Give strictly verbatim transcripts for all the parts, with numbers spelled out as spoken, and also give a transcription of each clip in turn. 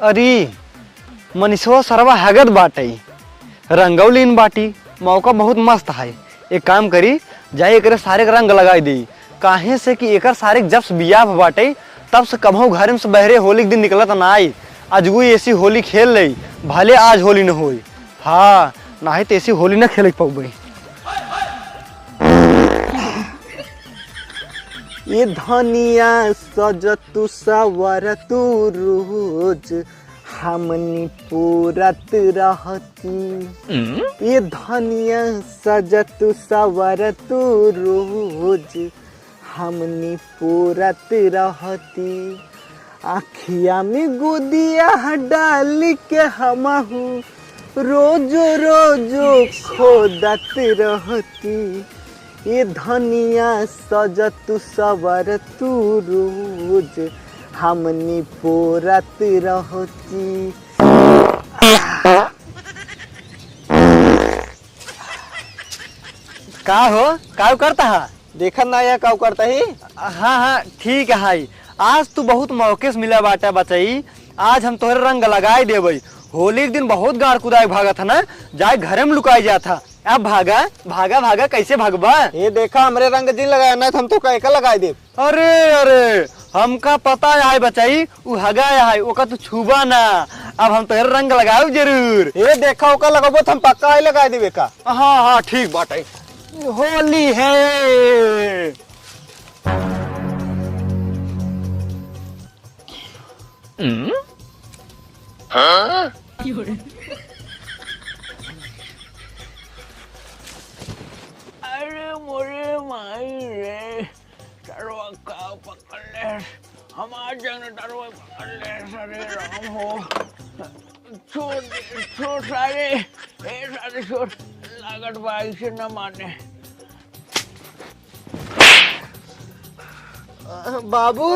अरे, मनीषवा सरवा हगत बाटइ, रंगौलीन बाटी, मौका बहुत मस्त है। एक काम करी, जाई एकरे सारे के रंग लगाई देई, काहे से कि एकर सारे के जब से बियाह बाटइ, तब से कबहूँ घर में से बहरे होली के दिन निकलत ना आई। अजगुई ऐसी होली खेल लेई, भले आज होली न होई। हाँ, नाहीं तो ऐसी होली न खेले पउबे। ए धनिया सज तू सवर तू रोज, हमनी पूरत रहती। ए धनिया सज तू सवर तू रोज, हमनी पूरत रहती। आँखिया में गोदिया डाल के हमहू रोजो रोजो खोदत रहती। ए धनिया सज तू सवर तू रोज, हमनी पोरत रहती। का हो, का करता है? देखत ना या का करता ही? हाँ, हाँ, ठीक है। आज तू बहुत मौके से मिला बाटा बचई, आज हम तोहरे रंग लगाई देबई। होली के दिन बहुत गाड़ कुदाई भागत है ना, जाए घरे में लुकाई जात है। अब भागा, भागा, भागा, कैसे भगबा? ये देखा, हमरे रंग जिन लगाया ना, हम तो कैका लगाई देब। अरे, अरे, हमका पता है बचई, उ हगा है, ओका तू छुबा ना। अब हम तोहरे रंग लगाऊ जरूर। ये देखा, ओका लगाबो तो हम पक्का ही लगाई देबे का। हाँ, हाँ, ठीक बात है। होली है। हम्म? हाँ? अरे मोरे माई रे, टरवा का पकड़ ले, हमार जंग टरवा पकड़ ले, अरे राम हो। छोड़ दे, छोड़ सारे, ए सारे छोड़, लागत बा ऐसे न माने। बाबू,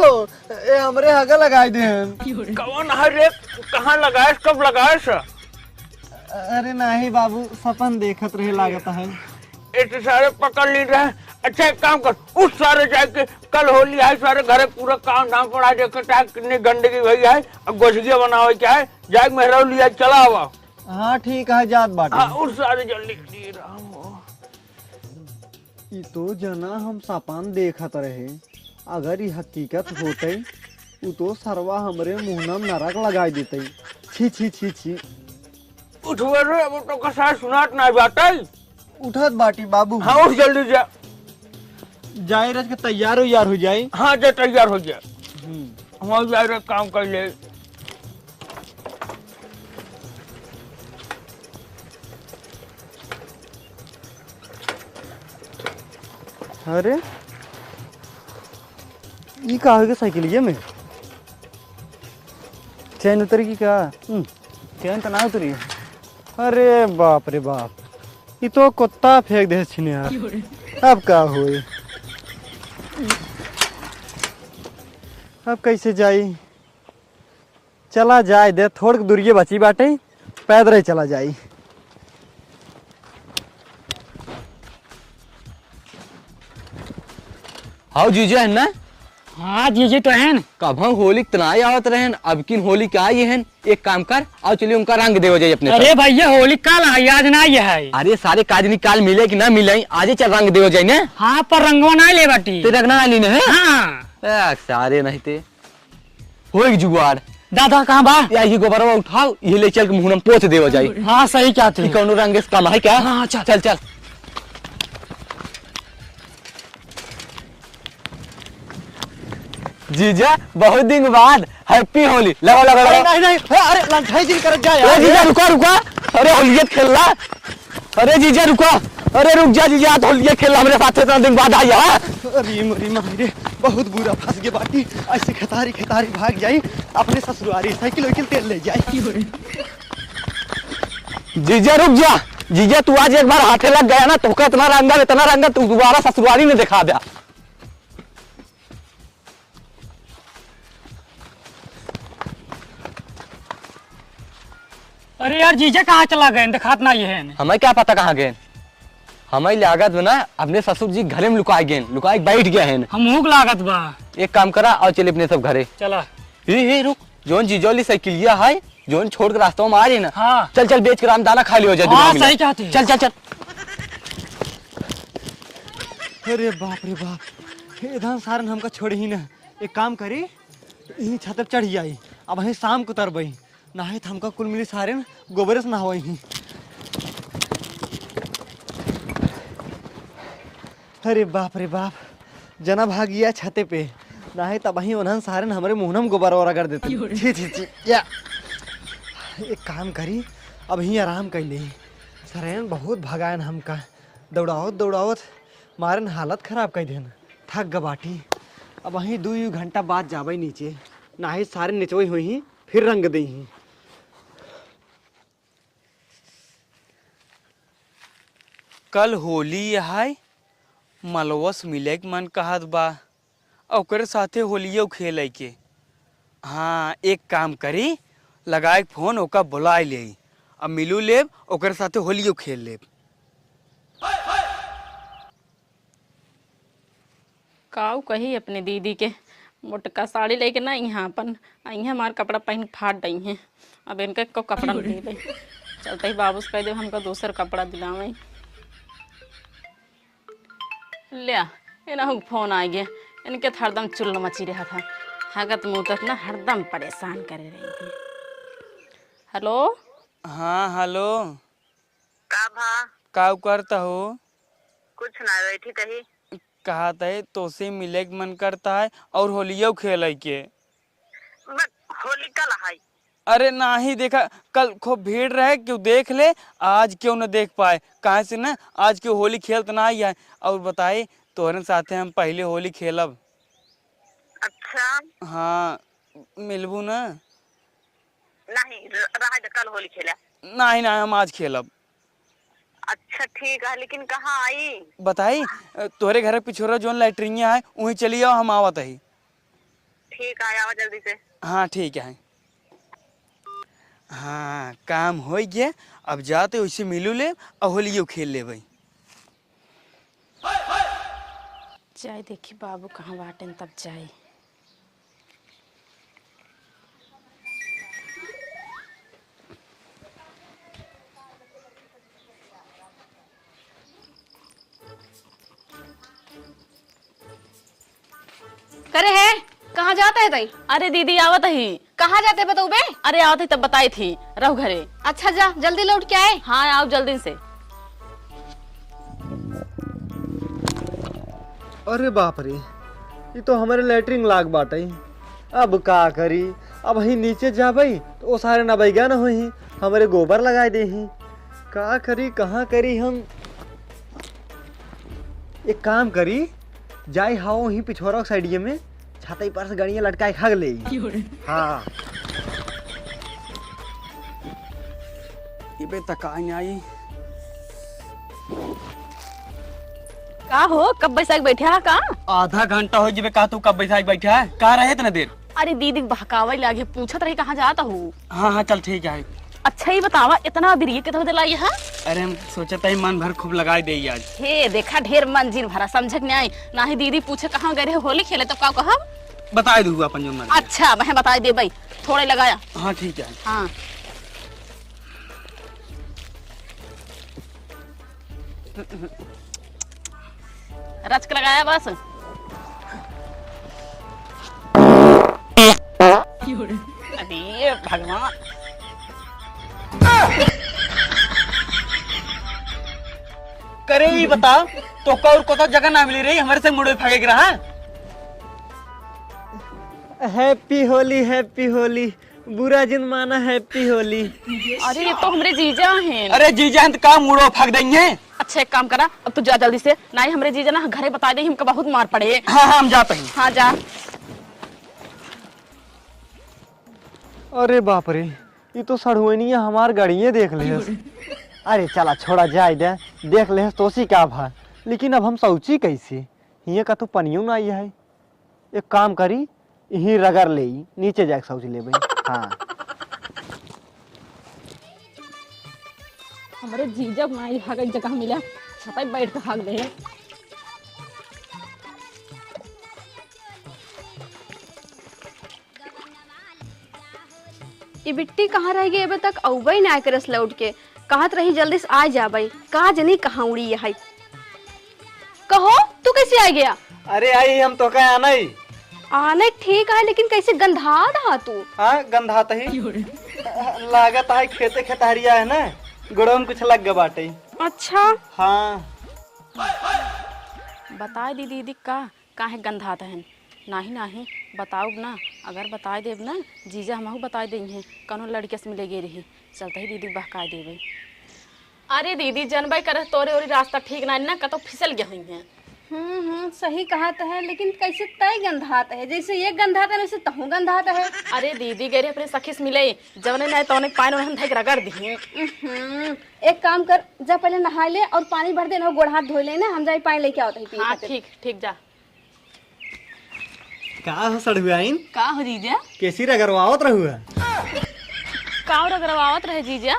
ए हमरे हगा लगाई देन। कौन है रे? कहाँ लगाएस? कब लगाएस? अरे नहीं बाबू, सपन देखत रहे लागत है। ए तो सारे पकड़ ली रहे। अच्छा एक काम कर, उठ सारे जाके, कल होली है, सारे घरे पूरा काम धाम पड़ा देखे, चाहे कितनी गंदगी भई है, अब गोसगिया बनावे के है, जाके मेहरारू लिया चला आवा। हाँ ठीक है, जात बाटे। हाँ, उठ सारे जल्दी, जल्दी राम हो। ई तो जना हम सपन देखत रहे, अगर ई हकीकत होतई, उ तो सरवा हमरे मुहना में नरक लगाई देतई। छी, छी, छी, छी। उठवे रे, अब तो कसा सुनात ना बाटई। उठत बाटी बाबू। हाँ, उठ जल्दी जा। जाए रच के तैयार उयार हो जाई। हाँ, जा तैयार हो जा। हम्म। हम जाए रे काम कर ले। अरे, ई का हो गया साइकिलिया में? चैन उतर गई का? हम्म, चैन तो ना उतरी। अरे बाप रे बाप, ई तो कुत्ता फेंक दे छिने यार। अब का होई? अब कैसे जाई? चला जाए दे, थोड़क दूरिये बची बाटे, पैदल ही चला जाई। हाउ जीजा है ना? हाँ जीजे तो है न। कभं होली तना आवत रहन, अब किन होली के आई है। एक काम कर, आओ चलिए उनका रंग देवा जाए अपने अरे साथ। भैया होली काल है, आज ना ये है। अरे सारे काजनी काल मिले कि ना मिले, आज ही चल रंग देवा जाए ना। हाँ पर रंगवा ना ले बाटी। ते रंग ना ली ना है? हाँ। ए, सारे नहीं ते। होई जुगाड़। दादा कहाँ बा? या ये गोबरवा उठाओ, ये ले चल के मुहना में पोछ देवा जाई। हाँ, सही कहते ई हैं। कौनो रंग से कम है क्या? हाँ, चल। चल, चल। जीजा, बहुत दिन बाद happy होली। लगाओ, लगाओ, अरे लगाओ। नहीं, नहीं, अरे, अरे लंठाई जिन करत जा ए यार। जीजा, रुका, रुका। अरे होलियत खेलला। अरे जीजा रुका, अरे रुक जा जीजा, आज होलिया खेल हमरे साथ इतना दिन बाद आई है। अरे मोरी माई रे, बहुत बुरा फंस गए बाटी। ऐसे खेतारी खेतारी भाग जाई, अपने ससुरारी साइकिल वाइकिल तेल ले जाई। जीजा रुक जा, जीजा तू आज एक बार हाथे लग गया ना, तोहका इतना रंगा, इतना रंगा, तू दोबारा ससुरारी में दिखा दे। अरे यार, जीजा कहाँ चला गए? दिखात ना ये है। हमें क्या पता कहाँ गए? हमें लागत बा ना, अपने ससुर जी घरे में लुकाए गए, लुकाए बैठ गए हैं। हम भूख लागत बा। एक काम करा, आओ चले अपने सब घरे। चला। ए, ए, रुक, जौन जीजा वाली साइकिलिया है, जौन छोड़ के रास्ता में आ रही ना। हाँ। चल, चल, बेच के रामदाना खा लियो जाए हाँ, दुनिया में। सही कहते हैं। चल, चल, चल। अरे बाप रे बाप, हे धन सारन हमका छोड़े ही ना। एक काम करी, यहीं छत पर चढ़ जाई, अब वहीं शाम को उतरबई, नाहीं तो हमका कुल मिली सारन गोबरे से नहवाई ही। अरे बाप रे बाप, जना भागिया छते पे, नाहीं तब ही उन्हन सारन हमरे मुंह में गोबर और रगड़ देते। क्यों रे? छी, छी, छी, या। एक काम करी, अब ही आराम कर ले। सारन बहुत भगायन हमका, दौड़ावत दौड़ावत मारन हालत खराब कर देन। थक ग बाटी, अब वहीं दू यू घंटा बाद जाबे नीचे, नाहीं सारे निचवे हुई ही, फिर रंग दे ही। कल होली है, मलवस मिले के मन कहत बा, ओकरे साथे होलियो खेले के। हाँ, एक काम करी, लगाए के फोन, ओका बुलाए ले, अब मिलू लेब, ओकरे साथे होलियो खेल लेब। काऊ कही अपने दीदी के, मोटका साड़ी लेके ना यहाँ अपन, आ यहाँ हमार कपड़ा पहन के फाट डई हैं। अब इनका को कपड़ा नहीं देबे, चलते ही बाबू से कह देब हमका दूसर कपड़ा दिलावे। ल्या, इनहू के फोन आ गया। इनके तो हरदम चुल्ल मची रहा था, हगत मूतत ना हरदम परेशान करे रही थी। हेलो। हाँ, हेलो। का भा? का करत हो? कुछ ना, बैठी तही। कहत है, तोसे मिले के मन करता है और होलियो खेले के। बस, होली कल है। अरे नाही, देखा, कल खूब भीड़ रहे, क्यों देख ले, आज क्यों न देख पाए, काहे से ना, आज क्यों होली खेलत ना आई है। और बताई, तोहरे साथे हम पहले होली खेलब। अच्छा। हाँ, मिलबू ना? नहीं, र-, रहा दे, कल होली खेला। नहीं, नहीं, हम आज खेलब। अच्छा, ठीक है, लेकिन कहाँ आई? बताई, अ, तोहरे घर के पिछोरा जौन लैट्रिनिया है, वहीं चली आओ, हम आवत ही। ठीक है, आवा जल्दी से। हाँ, ठीक है। हाँ, काम हो गया, अब जाते उसे मिलू ले और होलियो खेल ले भाई। जाए देखी बाबू कहाँ बाटेन, तब जाए। करे है, कहाँ जात है तई? अरे दीदी, आवत ही। कहाँ जाते बताऊ बे? अरे, आवत ही तब बताई थी, रहो घरे। अच्छा, जा, जल्दी लौट के आए। हाँ, आओ जल्दी से। अरे बाप रे, ई तो हमरे लैट्रिन लाग बाटइ। अब का करी? अब ही नीचे जाबइ तो ओ सारे नबैगा न होही, हमरे गोबर लगाए देही। का करी, कहाँ करी हम? एक काम करी, जाई हाओ ही पिछोरा के साइडिये में, छतई पर से गड़िया लटकाए खाग लेई। हाँ। इबे तक आई आई। का हो, कब बैसाख बैठा है का? आधा घंटा हो जिबे, का तू कब बैसाख बैठा है? का रहे इतना देर? अरे दीदी के बहकावे लागे, पूछत रही कहाँ जात हो? हाँ, हाँ, चल ठीक है। अच्छा ही बतावा, इतना बिरिये के धर दिलाई है? अरे हम सोचत है मन भर खूब लगाई देई आज। हे देखा, ढेर मन जिन भरा, समझक नहीं आई। नाही दीदी पूछे कहाँ गए रहे होली खेले, तो का कहब? बताई दू अपन जो मर्जी। अच्छा, मैं बताई देबई, थोड़े लगाया। हाँ, ठीक है। हाँ। रच के लगाया बस। अरे भगवान। करे ई बता, तोका और कोता जगह ना मिली रही, हमरे से मुड़े भागे के रहा। Happy होली, Happy होली। बुरा जिन माना, Happy होली। अरे, ये तो हमरे जीजा हैं। अरे, जीजा हैं तो का मुड़ो फाग देंगे? अच्छा, एक काम करा, अब तू जा जल्दी से, नाहीं हमरे जीजा ना घरे बताई देई, हमका बहुत मार पड़े। हाँ, हाँ, हम जात ही। हाँ, जा। अरे बाप रे, ई तो सड़ुआइनिया हमार गड़िये देख लेहस। अरे चला, छोड़ा, जाए दे, देख लेहस तो उसी का भा, लेकिन अब हम सौची कैसे? हियाँ का तो पनियो ना आई है। एक काम करी, इहीं रगड़ लेई, नीचे जाके सौच लेबे। हाँ। हमरे जीजा माई हगई जगह मिला, छतई बैठ के हग दे। ई बिट्टी कहाँ रह गई? अबे तक अउबे ना करस लौट के। कहत रही जल्दी से आ जाबे, का जनी कहाँ उड़ी है। कहो, तू कैसे आ गया? अरे आई, हम तो का आना ही। आने ठीक है, लेकिन कैसे गंधात हा तू? हाँ, गंधात ही। लागत है खेते खेतहरिया है ना, गोड़वा में कुछ लग गया बाटे। अच्छा। हाँ। बताए दी दीदी का, काहे गंधात हन? नाही, नाही, बताउब ना। अगर बताए देब ना, जीजा हमहू बताए देइहें, कौनो लड़के से मिले गे रही, चलते ही दीदी बहकाए देबे। अरे दीदी, जनबे करत तोरे ओरी रास्ता ठीक नाही ना, कतौ फिसल गए हुई हैं। हम्म, हम्म, सही कहत है, लेकिन कैसे तय गंधात है, जैसे ये गंधात है, वैसे तहूँ गंधात है। अरे दीदी, गए रहे अपने सखी से मिले, जवने नाही तवने पानी उन्हन धइक रगड़ दी। हम्म, एक काम कर, जा पहले नहाए ले और पानी भर दे ना, गोड़ हाथ धोए ले ना, हम जाए पानी लेके आवत है पिए हाँ, खातिर। ठीक, ठीक, जा। का हो सड़ुआइन? का हो जीजा? कैसी रगड़वावत रहुआ? का रगड़वावत रहे जीजा?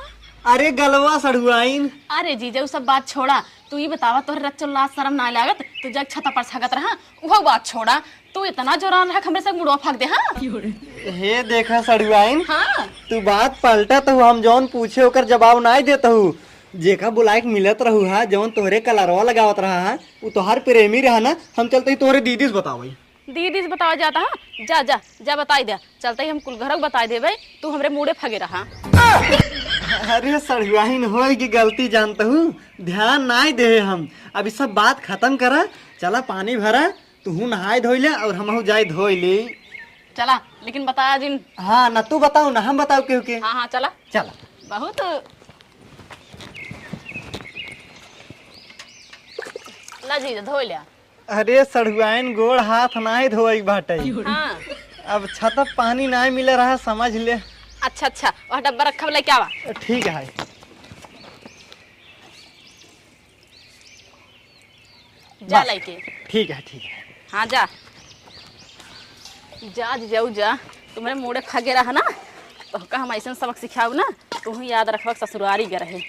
अरे गलवा सड़ुआइन। अरे जीजा, उ सब बात छोड़ा, तू ई बतावा, तोहरे रच्चो लाज शरम ना लागत? तू जग छत पर छगत रहा, उहो बात छोड़ा। तू इतना जोरान रहा, हमरे से मुड़वा फाक दे, हाँ? हे देखा सड़ुआइन, हाँ? तू बात पलटा तो हम जौन पूछे ओकर जवाब नाई देत हूँ। जेका बुलाए के मिलत रहू हा, जौन तोहरे कलरवा लगावत रहा हा, उ तोहार प्रेमी रहा ना, हम चलते ही तोहरे दीदी से बतावई। दीदी से बतावा जाता हा? जा, जा, जा बताई दे। चलते ही हम कुल घरक बताई देबे, तू हमरे मूड़े फगे रहा। अरे सड़ुआइन, होई की गलती जानत हूँ, ध्यान नाई देहे हम। अब ई सब बात खतम करा, चला पानी भरा, तुहू नहाए धोई ले और हमहू जाए धोई ले। चला, लेकिन बताया जिन। हाँ, ना तू बताऊ, ना हम बताऊ केहू के। हाँ, हाँ, चला। चला। बहुत। ला जीजा, धोई ले। अरे सड़ुआइन, गोड़ हाथ नाई धोई बाटे। हाँ। अब छतप पानी नाई मिले रहा, समझ ले। अच्छा, अच्छा, वह डब्बा रखा वाला क्या बा? ठीक है। जा बस, लइके। ठीक है, ठीक है। हाँ, जा। जा, जाऊ, जा। तुम्हरे मूड़े फगे रहा ना, तोहका हम अइसन सबक सिखाऊ ना, तुहू याद रखबा ससुरारी गे रहे।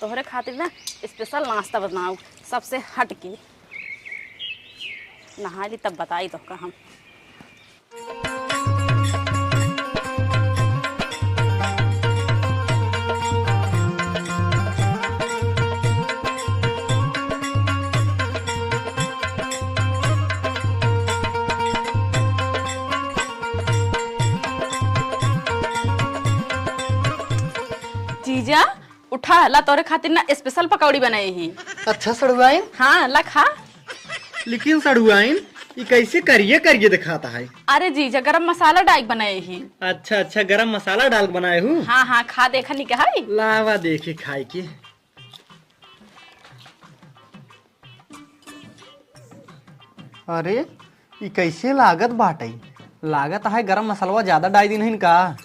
तोहरे खातिर ना special नाश्ता बनाऊ, सबसे हट के। नहा ली तब बताई तोहका हम। जीजा, उठा, ला तोरे खातिर ना special पकौड़ी बनाए ही। अच्छा सड़ुआइन? हाँ, ला खा। लेकिन सड़ुआइन, ई कैसे करिए करिए दिखाता है? अरे जीजा, गरम मसाला डाल के बनाए ही। अच्छा, अच्छा, गरम मसाला डाल के बनाए हूँ? हाँ, हाँ, खा देखा नहीं क्या है? लावा देखी खाए के। अरे, ई कैसे लागत बाटे? लागत है गरम मसलवा ज्यादा डाल दिन हिन का?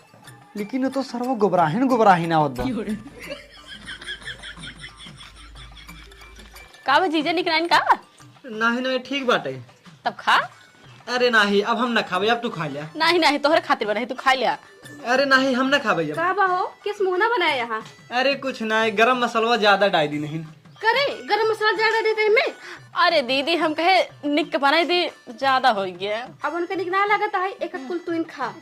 लेकिन वो तो सरवा गोबराहिन गोबराहिन आवत बा। का बा जीजा, निक नाइन का? नाही, नाही, ठीक बाटे। तब खा। अरे नाही, अब हम ना खाबे, अब तू खा लिया। नाही, नाही, तोहरे खातिर बनाई, तू खा लिया। अरे नाही, हम ना खाबे अब। का बा हो, किस मुंह ना बनाए यहाँ? अरे कुछ ना, गरम मसलवा ज्यादा डाल दी नहीं। करे, गरम मसाला ज्यादा देते हैं मैं। अरे दीदी, हम कहे निक बनाई दी, ज्यादा हो गया। अब उनका निक ना लगता है, एक कुल तू इन खा।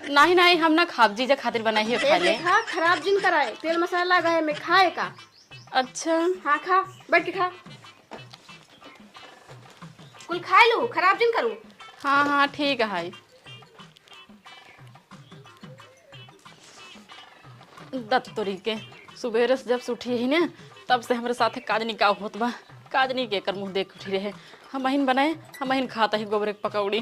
नाही, नाही, हम ना खाब, जीजा खातिर बनाई है, ए, खा ले। देखा, खराब जिन कराए, तेल मसाला लगा है, मैं खाए का? अच्छा। हाँ, खा, बैठ के खा। कुल खा लू, खराब जिन करू। हाँ, हाँ, ठीक है। दत्तोरी के, सुबेरे से जब से उठी ही ने, तब से हमरे साथे काजनी का होत बा। काजनी के एकर मुंह देख उठी रहे। हमहिन बनाए, हमहिन खाता ही गोबरे के पकौड़ी।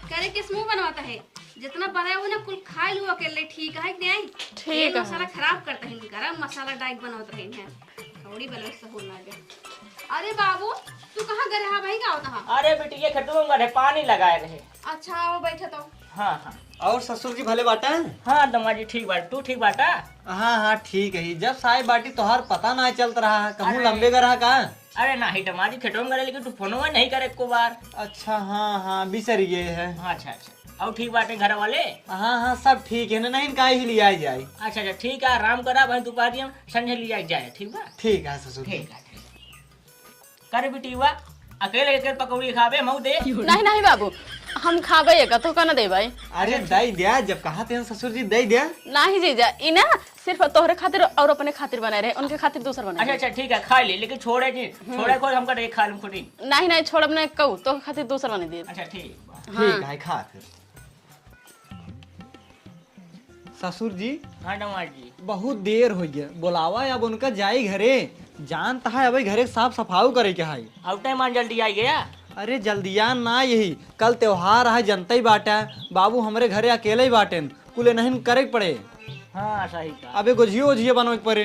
करे किस मुंह बनवाता है? जितना बनाए हो ना, कुल खा लू अकेले, ठीक है कि नहीं? ठीक तेल है। मसाला खराब करता है, गरम मसाला डाइट बनवत रहे हैं। पकौड़ी बनवे से हो ना गया। अरे बाबू, तू कहाँ गए रहा भाई, का होता है? अरे बिटिया, खेतवा में गए, पानी लगाए रहे। अच्छा, आओ बैठे तो। हाँ, हाँ। और ससुर जी भले बाटा? हाँ, दमाद जी ठीक बाटे, तू ठीक बाटा? हाँ, हाँ, ठीक है। जब साई बाटी तोहार पता ना चलत रहा, कहूँ अरे। लंबे ग रहा का? अरे नाही, दमाद जी खेतवा में गए, लेकिन तू फोनवा नहीं करे एको बार। अच्छा, हाँ, हाँ, बिसर गए है। हाँ, अच्छा, अच्छा। और ठीक बाटे घर वाले? हाँ, हाँ, सब ठीक है ना, नहीं इनका ही लिया जाए। अच्छा, अच्छा, ठीक है, आराम करा, भाई दोपहर में संझे लिया जाए, ठीक बा? ठीक है ससुर जी। ठीक है, ठीक है। करे बिटिया, अकेले अकेले पकौड़ी खाबे, मऊ दे। नहीं, नहीं बाबू, हम खाबे एका, तोहका ना देबै। अरे, दई द्या, जब कहा थे ससुर जी, दई द्या। नाही जीजा, ई ना सिर्फ तोहरे खातिर और अपने खातिर बनाए रहे, उनके खातिर दूसर बनाए अच्छा, रहे। अच्छा, ठीक है, खा ले, लेकिन छोड़े जी, हम्म। छोड़े को हमका दे, खा लूं खुद ही। नाही, नाही, छोड़ब ना कहू, तोहरे खातिर दूसर बना देब। अच्छा, ठीक बा। हाँ। ठीक है, खा फिर। ससुर जी। हाँ, दमाद जी। बहुत देर होइ गया, बोलावा अब उनका जाई घरे, जानत है अबे घरे साफ सफाई करे के है। अब टाइम आन जल्दी आई गया। अरे जल्दिया ना, यही कल त्योहार है, जनते ही बाटे, बाबू हमरे घरे अकेले ही बाटेन, कुले नहीं करे के पड़े। हाँ, सही कहा। अबे गोझियो ओझियो बनवे के पड़े।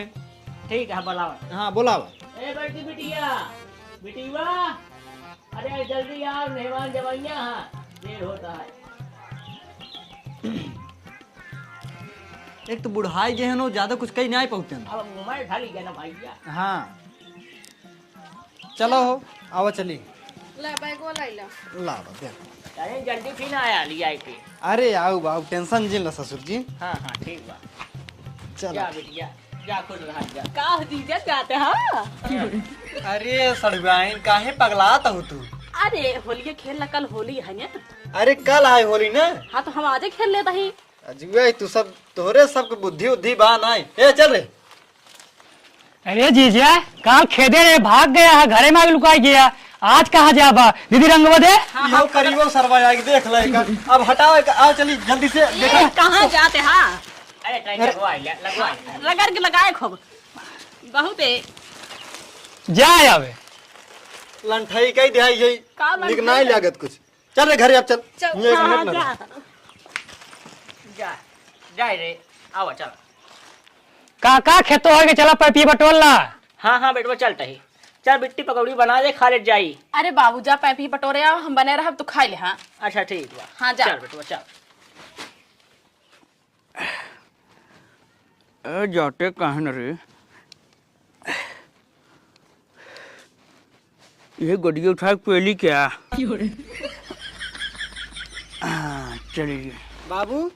ठीक है, बोलावा। हाँ, बोलावा। ए बड़की बिटिया, बिटिया, अरे जल्दी आओ, मेहमान जवैया हैं, देर होता है। एक तो बुढ़ाई गए हैं, ज्यादा कुछ कही नहीं पाते हैं। अब उम्र ढली गया ना भैया। हाँ, चलो हो, आवा चली। ला, बैगवा लाई ला। ला, बा, दे। अरे जल्दी फिर ना आया लिया के। अरे आओ बाबू, टेंशन जिन ला ससुर जी। हाँ, हाँ, ठीक बा। चलो। जा बिटिया, जा खुश रहा जा। का हो जीजा, जाते हाँ? अरे सड़ुआइन, काहे पगलात हो तू? अरे होलिये खेल ला, कल होली है ना। अरे कल आए होली ना? हाँ तो हम आजे खेल लेता ही। अजुआ तू सब, तोहरे सबके बुद्धि उद्धि बा नाय। ए चल रे। अरे जीजा, काल खेदे रहे, भाग गया है, घरे में आके लुकाई गया। आज कहाँ जाबा? दीदी रंगवा दे। हाँ, इहो हाँ, करीबो सरवा आके देख ले का। अब हटाओ एक, आओ चली जल्दी से ए, देखा। कहाँ जाते हाँ? अरे ट्रेन अरे। लगवा ले, लगवा ले। रगड़ के लगाए खूब। बहुत है। जा आवे। लंठाई कई दिहाई यही। का लंठाई निक नाई है? लागत कुछ। चल रे घरे अब चल। चल, ये एक हाँ, मिनट ना जा। रह। जा, जा रे, आवा चल। का, का खेतो है के चला पैपी बटोर ला। हाँ, हाँ, बेटवा चलता ही। चल बिट्टी पकौड़ी बना दे, खा ले जाई। अरे बाबू जा पैपी बटोरे आओ, हम बने रहब, तू खाई ले। हाँ। अच्छा ठीक बा। हाँ, जा। चल बेटवा चल। ए, जाते काहे न रे? ये गडिया उठा के पेली क्या? हाँ, चलिए। बाबू,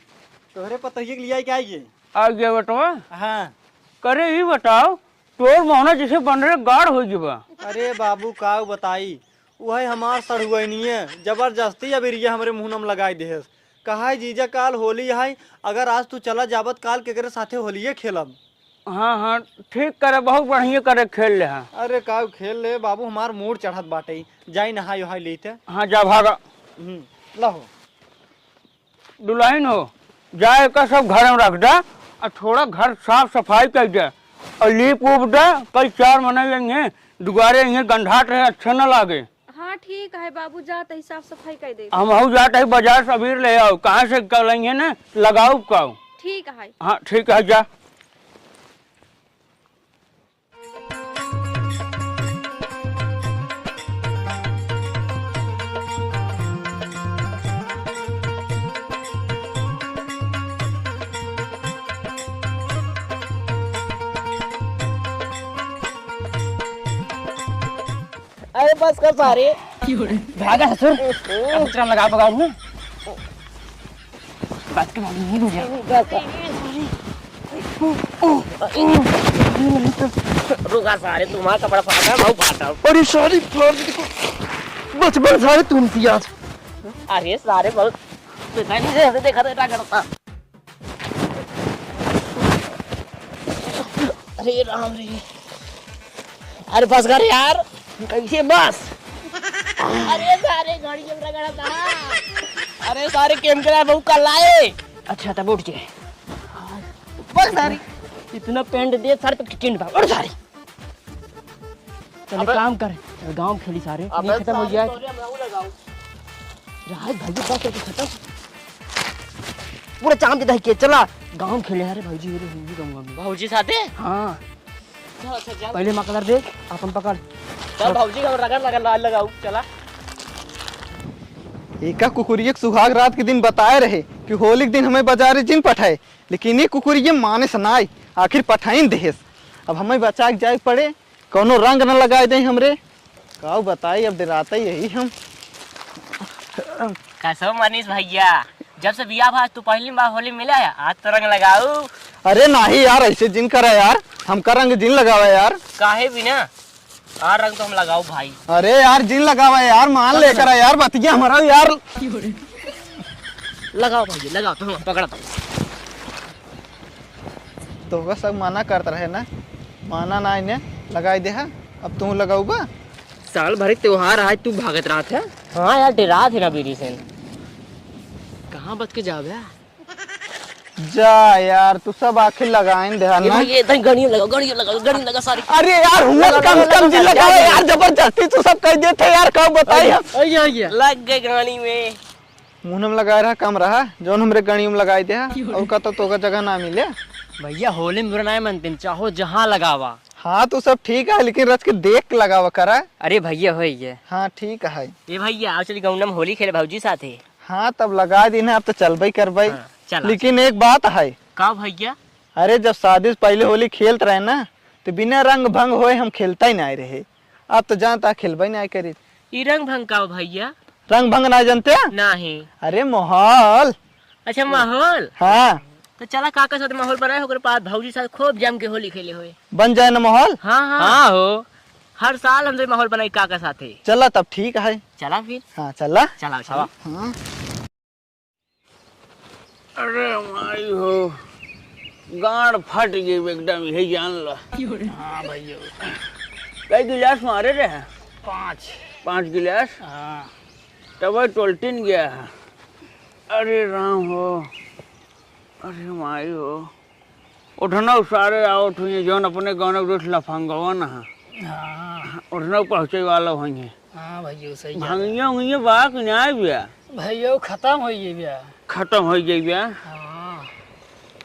तोहरे पतोहिए के लिए क्या ये? आ गया बेटवा? हाँ। करे ही बताओ, तोर मोहना जैसे बन रहे गाढ़ हो गया। अरे बाबू, का बताई, वही हमार सड़ुआइनिये जबरदस्ती अबीरिया हमरे मुँह में लगाई देहस। कहा है, "जीजा, काल होली है, अगर आज तू चला जाबत, काल केकरे साथे होलिये खेलब?" हाँ, हाँ, ठीक करे, बहुत बढ़िया करे, खेल ले, हाँ। अरे, काउ खेल ले बाबू, हमार मूड चढ़त बाटे, जाई नहाई ओहाई लेते। हाँ, जा भागा। हम्म, लहो। दुल्हन हो, जा एका सब घर में रख दे, और थोड़ा घर साफ सफाई कर दे, और लीप उप दे, कल चार मने अइहें, दुआरे अइहें, गंधात रहे, अच्छा न लागे। हाँ, ठीक है बाबू, जात ही साफ सफाई कर दे। हमहू जात ही बाजार से अबीर ले आओ, कहाँ से कल अइहें ना, लगाओ काओ। ठीक है। हाँ, ठीक है, जा। अरे बस कर सारे। भागा ससुर। ओहो। अब चल लगा बगाऊ ना। बात के मालूम नहीं मुझे। रुका सारे, तुम्हारा कपड़ा फाटा, भाऊ फाटा। अरे सारी फाड़ दी। बचपन सारे तुम थी आज। अरे सारे बहुत पिता नहीं देखा था, देखा था, क्या करता। अरे राम रे। अरे बस कर यार। कैसे बस? अरे सारे गाड़ी चल रहा था। अरे सारे केम करा बहू कल आए। अच्छा तब उठ के। बस सारी। इतना पेंट दे सर पे टिंड बा। उठ सारी। चल अबे काम कर। गांव खेली सारे। अबे ये खत्म हो सारे जाए। तोरे हम रहू लगाऊ। राज भाई बस तो खत्म। पूरा चांद दे के चला। गांव खेले यार भाईजी, ये हिंदी गाँव में। भौजी साथे? हाँ। चल, अच्छा, चल। पहले मकलर दे, अपन पकड़। चल भौजी, हम रगड़, रगड़, लाल लगाऊ, चला। एका कुकुरिया के सुहाग रात के दिन बताए रहे कि होली के दिन हमें बाजारे जिन पठाए, लेकिन ये कुकुरिया माने से नाई, आखिर पठाइन देहेस। अब हमें बचा के जाए पड़े, कौनो रंग न लगाए दे हमरे। काऊ बताई, अब डराते यही हम। कसो मनीष भैया, जब से बियाह भा तू पहली बार होली मिला है, आज तो रंग लगाऊ। अरे नाही यार, ऐसे जिन करा यार, हमका रंग जिन लगावा यार। काहे बिना? आ रंग तो हम लगाऊ भाई। अरे यार, जिन लगावा यार, मान लेकर आ यार, बतिया हमारा यार। लगाओ भइया, लगाओ, तुम पकड़ा था। तोहका सब मना करत रहे ना, माना ना इन्हें, लगाई देहा। अब तू लगउबा? साल भर के त्योहार, आज तू भागत रहत है। हाँ यार, डेरात है ना बीड़ी से। कहाँ बच के जाबे? जा यार, तू सब आखिर लगाइन देहा ये ना। भइया, इधर गड़िया लगा, गड़िया लगा, गड़िया लगा सारी। अरे यार, हुआ लगा, कम लगा, कम लगा, जी लगा, लगावा लगा। यार, जबरदस्ती तू सब कह देते यार, कब बताई हम? आइए, आइए। लग गए गाड़ी में। मुंह में लगाए रहा, कम रहा, जौन हमरे गड़ियों में लगाए दे हा, और का तो तोका जगह ना मिले। भइया, होली में बुरा ना मनते, चाहो जहाँ लगावा। हाँ, तो सब ठीक है, लेकिन रच के देख के लगावा करा। अरे भइया, होई ये। हाँ, ठीक है। ए भइया, आओ चली गौंडा में होली खेले भौजी साथे। हाँ, तब लगा दीन है, अब तो चलबे करबे। हाँ, चला। लेकिन एक बात है। का भइया? अरे, जब शादी से पहले होली खेलत रहे ना, तो बिना रंग भंग होए हम खेलता ही नहीं रहे। अब तो जानता खेलबे नहीं करी। ई रंग भंग का हो भइया? रंग भंग ना जानते? नहीं। अरे माहौल। अच्छा, माहौल? हाँ। तो चला काका साथ माहौल बनाए, ओकरे बाद भौजी साथ खूब जम के होली खेले होए। बन जाए ना माहौल? हाँ, हाँ। हाँ हो। हर साल हमसे माहौल बनाई काका साथे। चला तब ठीक है। चला फिर। हाँ, चला। चला, चला। हाँ। अरे माई हो, गांड फट गई एकदम, यही जान लो। हाँ भइया। कई गिलास मारे रहे? पाँच। पाँच गिलास? हाँ। तब टोलटिन गया है। अरे राम हो, अरे माई हो, उठनौ सारे आवत हुइहैं, जौन अपने गाँव के दोस्त लफंगवन हैं। हाँ। उठनौ पहुँचे वाला हुइहैं। हाँ भइया, सही कहा। भंगिया उंगिया बा कि नाहीं बिया? भइया, खतम होइ गई बिया। खतम होइ गई बिया? हाँ।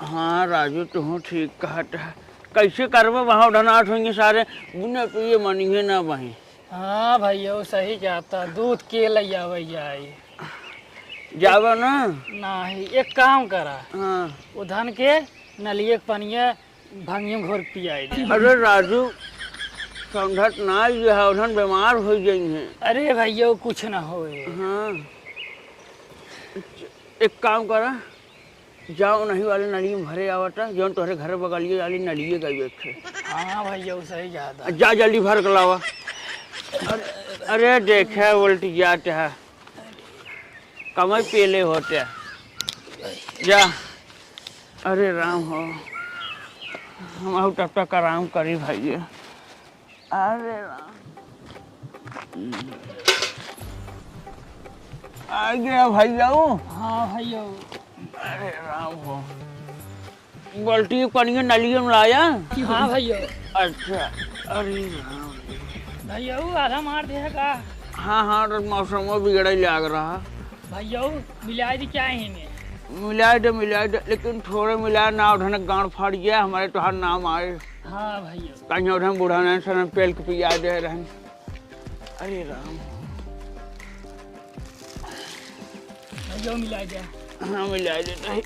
हाँ राजू, तुहूँ ठीक कहत है। कैसे करबे, वहाँ उठनाट हुइहैं सारे, बिना पिए मनिहैं ना बही। हाँ भइया, सही कहत है, दूध के लइ आवे जाई। जाबे ना? नाहीं, एक काम करा। हाँ। उधन के नलिए के पनिया भंगियो घोर पियाई दे। अरे राजू, समझत ना ये है, उधन बीमार होइ जाइहैं। अरे भइया, कुछ ना होए। हाँ। एक काम करा, जाओ नहीं वाले नलिए में भरे आवता, जौन तोहरे घर बगलिए वाली नलिए गई एक ठे। हाँ भइया, सही कहत है। जा जल्दी भर के लावा। अरे, अरे देखे उल्टी जात है। कमई पेले होते। जा। अरे राम हो, हम आऊ तब तक आराम करी भइया। अरे राम। आ गया भइया। हाँ भइया। अरे राम हो। बाल्टी के पनिया नलिया में लाया? हाँ भइया। अच्छा, अरे राम रे। भइया, आधा मार दे का? हाँ, हाँ, तो मौसम बिगड़े लाग रहा। भइया, मिला दे क्या है में? मिला दे, मिला दे, लेकिन थोड़े मिला ना, उठने गांड फाड़ गया, हमारे तोहार नाम आए। हाँ भइया। कहीं उठने बूढ़ा नहीं सन पेल के पिया दे रहे। अरे राम। भइया, मिला दे। हाँ, मिला दे, नहीं।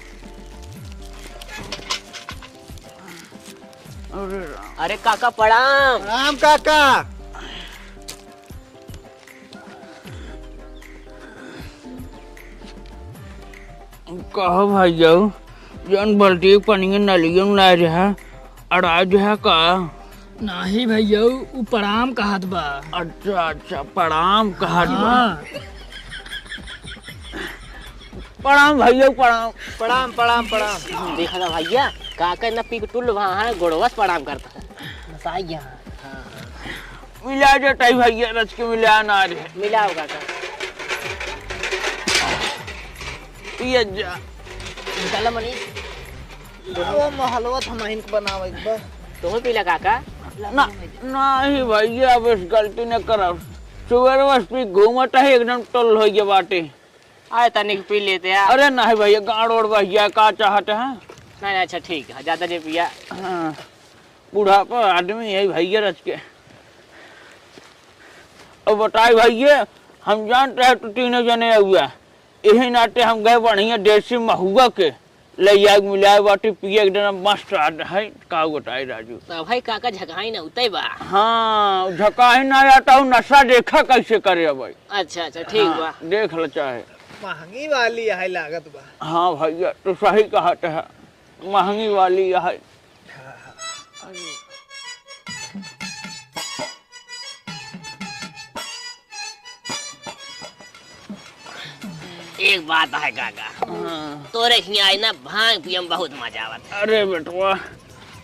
अरे राम। अरे काका, प्रणाम। प्रणाम काका। कहो भइया, जौन बाल्टी के पनिया नलिया में लाए रहा, अड़ाए रहा का? नाहीं भइया, उ प्रणाम कहत बा। अच्छा, अच्छा, प्रणाम कहत बा। हाँ। प्रणाम भइया, प्रणाम। प्रणाम, प्रणाम, प्रणाम। देखा ना भइया, काका ना पी के टुल्ल वहाँ है, गोड़वा से प्रणाम करता है। बस आ गया। मिला देता ही भइया, रच के मिला ना रे। मिलाओ काका। पिया जा। निकाला मनीष। वो महलवा थमाइन के बनावे के बा। तोहू पीला काका? ना, नाहीं भइया, अब इस गलती न करब। सुबह बस पी घूमत है, एकदम टुल्ल होइ गया बाटे। आए तनिक पी लेते हैं। अरे नाहीं भइया, गाड़ ओड़ बह गया, का चाहत है? नहीं, नहीं, अच्छा ठीक है, ज्यादा जे पिया। हाँ, बुढ़ापा आदमी है भइया रच के। अब बताई भइया, हम जानत रहे तू तीनों जने हुआ, यही नाते हम गए बढ़िया देसी महुआ के ले आए, मिलाए बाटी पिए, एकदम मस्त आद है। का बताई राजू? तो भाई काका झकाई ना उतई बा। हाँ, झकाई ना आता हूँ, नशा देखा कैसे करे अब। अच्छा, अच्छा, ठीक हाँ, बा। देख ल चाहे। महंगी वाली है लागत बा। हाँ भइया, तू सही कहत है, महंगी वाली है। एक बात है काका, हाँ। तोरे हियाँ आई ना, भांग पिए में बहुत मजा आवत है। अरे बेटवा,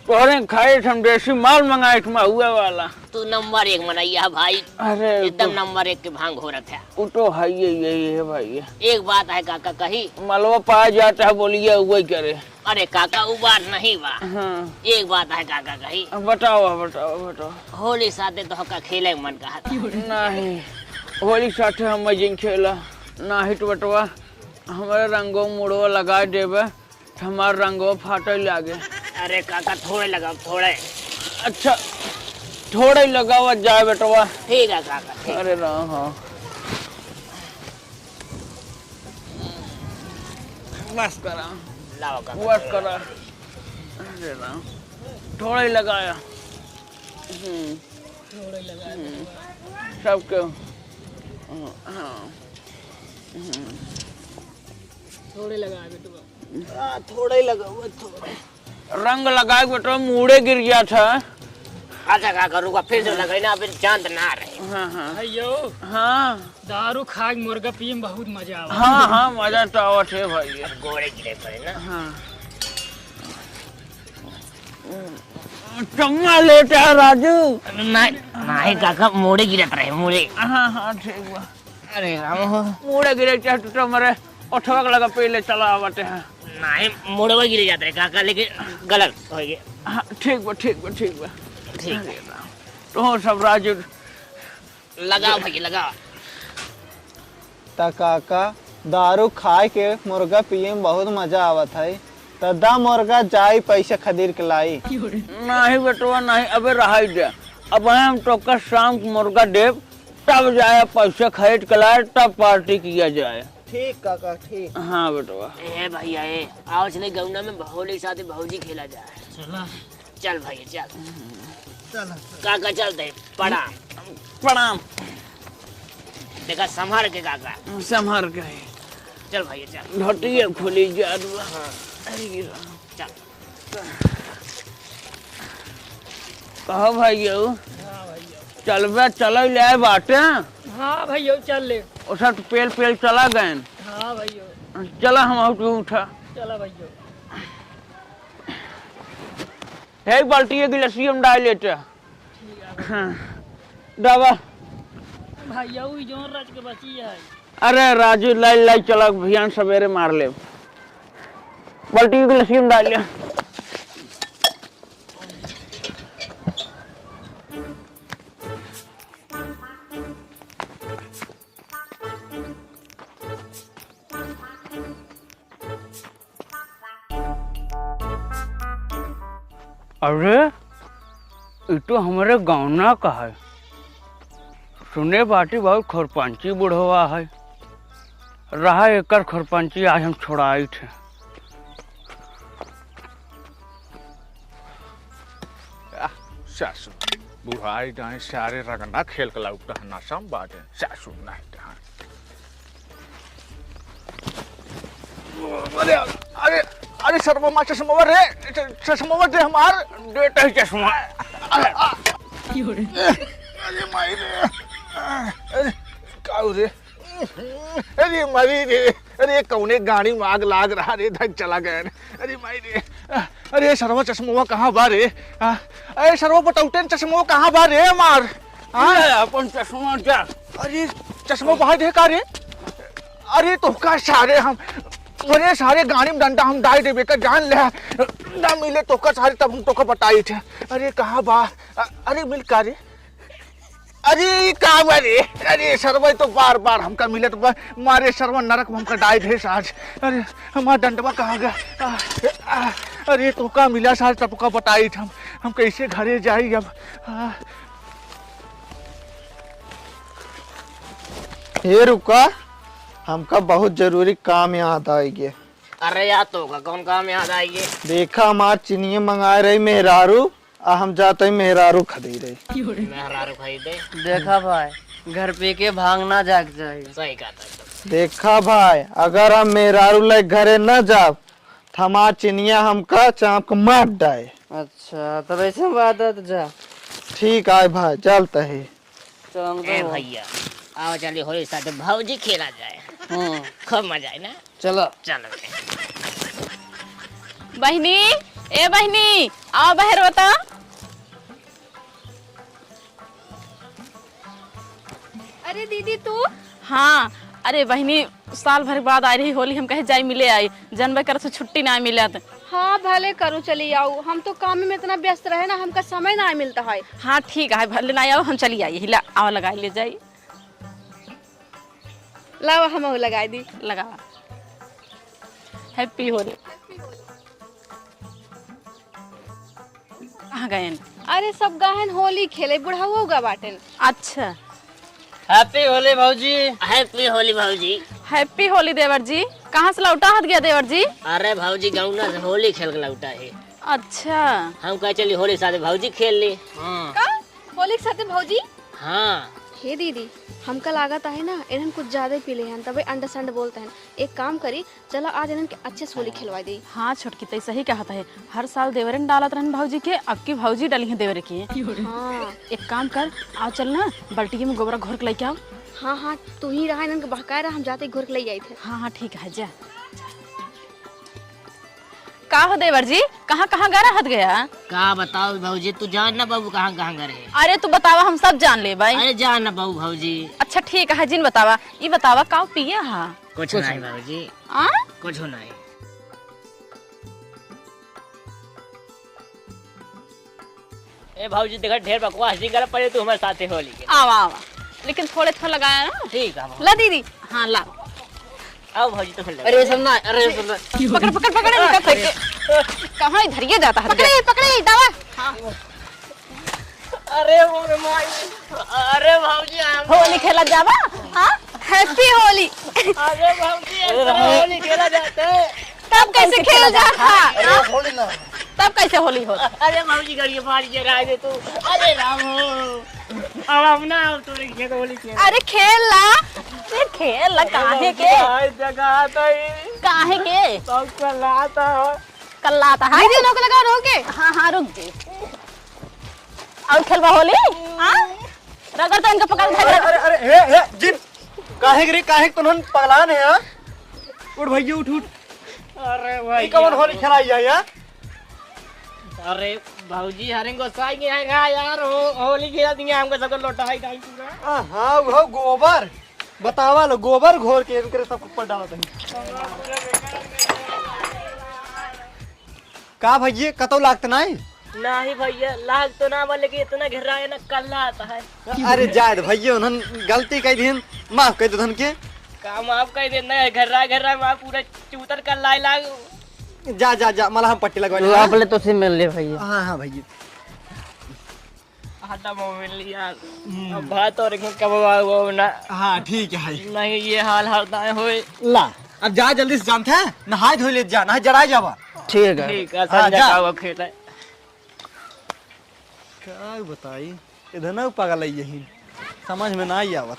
तोहरे खाए हम देसी माल मंगाए थे, महुआ वाला। तू नंबर एक मनैया भाई। अरे एकदम तो नंबर एक के भांग हो रहा था। वो तो है, ये, यही है भाई। एक बात है काका कही। मलवा पाया जाता है, बोलिए, वही करे। अरे काका, वो बात नहीं बा। हाँ। एक बात है काका कही। बताओ, बताओ, बताओ। होली साथे तो हका खेले के मन कहा था। नहीं, होली साथे हम जिन खेला, नहीं तो बेटवा, हमारे रंगो मुड़वा लगा देबे। हमार रंगो फाटे लागे। अरे काका, थोड़े लगाओ, थोड़े। अच्छा, थोड़े ही लगावत जाए बेटवा। ठीक है काका, ठीक। अरे राम, हाँ। बस करा। लाओ काका, बस थोड़े करा। लगाओ। अरे राम, थोड़े ही लगाया। हम्म। थोड़े ही लगाया हम्म। बेटवा। सबके, हाँ, हाँ। हम्म। थोड़े लगाया बेटवा। हाँ, थोड़ा ही लगा हुआ, थोड़ा। रंग लगाए के बेटवा, मूड़े गिर गया था। अच्छा, का करूँगा, फिर से लगाई ना, फिर चांद ना रहे। हाँ, हाँ। भाइयो, हाँ। दारू खाए के मुर्गा पिए में बहुत मजा आवा। हाँ, हाँ, मजा तो आवत है भाई। अब गोड़े गिरे पड़े ना। हाँ। चम्मा लेटा राजू। नहीं, नहीं काका, मूड़े गिरत रहे, मूड़े। हाँ, हाँ, ठीक बा। अरे राम हो। मूड़े गिरे चाहे टूटे मरे, ओठवा के लगा पहले चला आवते हैं। नहीं, मूड़वा गिरे जाते हैं काका, लेकिन गलत हो गया। हाँ, ठीक बा, ठीक बा, ठीक बा। ठीक है। अरे राम। तो सब राजू लगाओ भैया, लगाओ। त काका, दारू खाए के मुर्गा पिए में बहुत मजा आवत है। त दा मुर्गा जाई पैसे खदीर के लाई। नहीं बेटवा, नहीं, अबे रहाई दे। अब हम तोका शाम के मुर्गा देब, तब जाए पैसे खरीद के लाए, तब पार्टी किया जाए। ठीक काका, ठीक। हाँ बेटवा। ए भैया, ए, आओ चले गौना में होली साथे भौजी खेला जाए। चला। चल भैया, चल। चल। काका, चलते हैं। प्रणाम। प्रणाम। देखा, संभाल के काका। संभाल के। चल भैया, चल। घटिया खुली जात बा। हाँ। अरे राम। चल। कहो भैया। हाँ भैया। चलबे, चले ले आए बाटे। हाँ भैया, चल ले। ओसा तो पेल पेल चला गए। हाँ भैया। चला हम आउट उठा। चला भैया। हे बाल्टी, एक गिलास हम डाल लेते। ठीक है। हाँ। डाबा। भैया, उ जौन रच के बची है। अरे राजू, लाई, लाई, चला, बिहान सवेरे मार ले। बाल्टी, एक गिलास हम डाल ले। अरे, ई तो हमरे गौना का है। सुने बाटी बहुत खुरपंची बुढ़वा है। रहा एकर खुरपंची, आज हम छोड़ाई थे। आह, सासू, बुढ़ाई डाई सारे रगना खेल के लाउक टहना सम बाटे। सासू नहीं टहन। अरे, अरे, अरे, सरवा मार चश्मा रे, च-, चश्मा दे हमार, देते ही चश्मा। अरे, आ। अरे, माई रे। अरे, काऊ रे। अरे, मरी रे। अरे, कौने गाड़ी में आग लाग रहा रे, धक चला गया। अरे, माई रे। अरे, सरवा चश्मा कहाँ बा रे? आ, अरे, सरवा पटौटन चश्मा कहाँ बा रे हमार? हाँ? ले अपन चश्मा जा। अरे, चश्मा बाहर दे का रे? अरे, तोहका सारे हम, अरे, सारे गाड़ी में डंडा हम डाल देबे का, जान ले। ना मिले तोहका सारे, तब हम तोहका बताई थे। अरे, कहाँ बा? अ-, अरे, मिल का रे? अरे, ई का बा रे? अरे, सरवा तो बार बार हमका मिलत बा, मारे सरवा नरक में हमका डाल दे साज। अरे, हमार डंडवा कहाँ गया? आ, आ, अरे, तोहका मिला साज, तब तोहका बताई थे हम, हम कैसे घरे जाई अब? आ, ए रुका, हमका बहुत जरूरी काम याद आइगे। अरे यार, तोहका कौन काम याद आइगे? देखा, हमार चिनिया मंगाए रही मेहरारू, आ हम जात ही मेहरारू खरीदे। मेहरारू खरीदे? देखा भाई, घर पे के भांग ना जाग जाए। सही कहा था। देखा भाई, अगर हम मेहरारू ले घरे ना जाब, त हमार चिनिया हमका चाप के मार डाए। अच्छा, तब ऐसे बात है तो जा। ठीक आए भाई, चलत ही। चल, हम ए तो भैया, आओ चली होली साथे भौजी खेला जाए। हम्म। खूब मजा आई ना। चलो। चलो। बहिनी, ए बहिनी, आओ बहर बता। अरे दीदी, तू? हाँ, अरे बहिनी, साल भर बाद आई रही होली, हम कहे जाई मिले आई, जनबे करत से छुट्टी ना मिलत। हाँ, भले करू, चली आऊ, हम तो काम में इतना व्यस्त रहे ना, हमका समय ना मिलता है। हाँ, ठीक है, भले ना आओ, हम चली आई, हिला आवा लगाई ले जाई। लावा, हम लगाई दी। लगावा। Happy होली। कहाँ गएन? अरे, सब गएन होली खेले, बुढ़ऊ गा बाटेन। अच्छा। Happy होली भौजी। Happy होली भौजी। Happy होली देवर जी। कहाँ से लौटा हत गया देवर जी? अरे भौजी, गौना से होली खेल के लौटा है। अच्छा। हम कहे चली होली साथे भौजी खेल ली। हाँ। का? होली के साथे भौजी? हाँ। हे दीदी, हमका लागत आहे ना, इन्हन कुछ ज्यादा ही पी ले हैं, तबे अंड संड बोलते हैं। एक काम करी, चला आज इन्हन के अच्छे से होली खेलवा दी। हाँ छोटकी, तई सही कहत है, हर साल देवरे न डालत रहन भौजी के, अब की भौजी डाली है देवरे के। हाँ। एक काम कर, आओ चल ना, बाल्टी में गोबरा घोर के लेके आओ। हाँ हाँ, तू ही रहा, इन्हन के बहकाए रहा, हम जाते ही घोर के ले आई थे। हाँ हाँ ठीक है, जा। का हो देवर जी, कहाँ कहाँ गए रहत गया? का बताओ भौजी, तू जान ना बाबू कहाँ कहाँ गए रहे। अरे तू बतावा, हम सब जान ले भाई। अरे जान ना बाबू भौजी। अच्छा ठीक है, जिन बतावा, ई बतावा का पिया हा? कुछ कुछ नहीं नहीं। भौजी। आ? कुछ नहीं। ए भौजी, देखा ढेर बकवास जिन करा, पहले तू हमारे साथे होली के। आवा, आवा। लेकिन थोड़े थोड़ा लगाया ना। ठीक है, हम ला दीदी। हाँ, ला। आओ भौजी, तो लगा। अरे, सब ना, अरे, सब ना। पकड़, पकड़, पकड़, इनका फेंक के। कहाँ इधर ये जाता है? पकड़े, पकड़े, दावा। हाँ। अरे, मोरे माई। अरे भौजी, हम होली खेला जावा? हाँ? Happy होली। अरे भौजी, अरे ऐसा रहो। होली खेला जाता है। तब कैसे कैसे खेल खेला जाता? जाता? अरे, होली ना। तब कैसे होली हो? अरे भौजी, गड़िया फाड़ के राय दे तू। अरे राम हो। अब हम ना, अब तोरे खेत होली खेल। अरे खेल ला। अरे खेल ला, अरे काहे भौजी, के? हाय जगह आता है। काहे के? सब कल आता है। कल आता है? दीदी, रोक लगा, रोक के। हाँ, हाँ, रुक जी। और खेलबा होली? हाँ? रगड़ तो इनका पकड़ के अरे, अरे, अरे, हे, हे, जिन। काहे के रे, काहे के तुनहन पगलान है, हाँ? उठ भैया, उठ, उठ। अरे ई कवन होली खेलाई है, यार? अरे भौजी, हरे गोसाई के यहाँ का यार, हो-, होली खेला दिया हमको सबको लोटा है टाइम पूरा। आ, हाँ, वो गोबर। बतावा लो, गोबर घोर के इनके सब ऊपर डालत है। का भैया, कतौ लागत नाई? नाही भैया, लाग तो ना बा, लेकिन इतना घेराए ना, कल्ला आता है। अरे जाए दे भैया, उन्हन गलती कई दिन, माफ कई दे उन्हन के। का माफ कई दे ना, घेराए, घेराए, माफ पूरा चूतर कल्लाए लाग। जा, जा, जा, मलहम पट्टी लगवा ले, हाँ? आपले तो से मिल ले भैया। हाँ, हाँ भैया। हटा मोबाइल यार। हम्म। अब बात और कब वो ना। हाँ, ठीक है। नहीं, ये हाल हरदाए होए। ला, अब जा जल्दी से जानते हैं, नहाए धोए ले जा, नहीं जड़ाए जावा। ठीक है। ठीक है, हाँ, संजय जा। का वो खेल है। का बताई, इधर ना पागल है यही, समझ में ना आई आवत।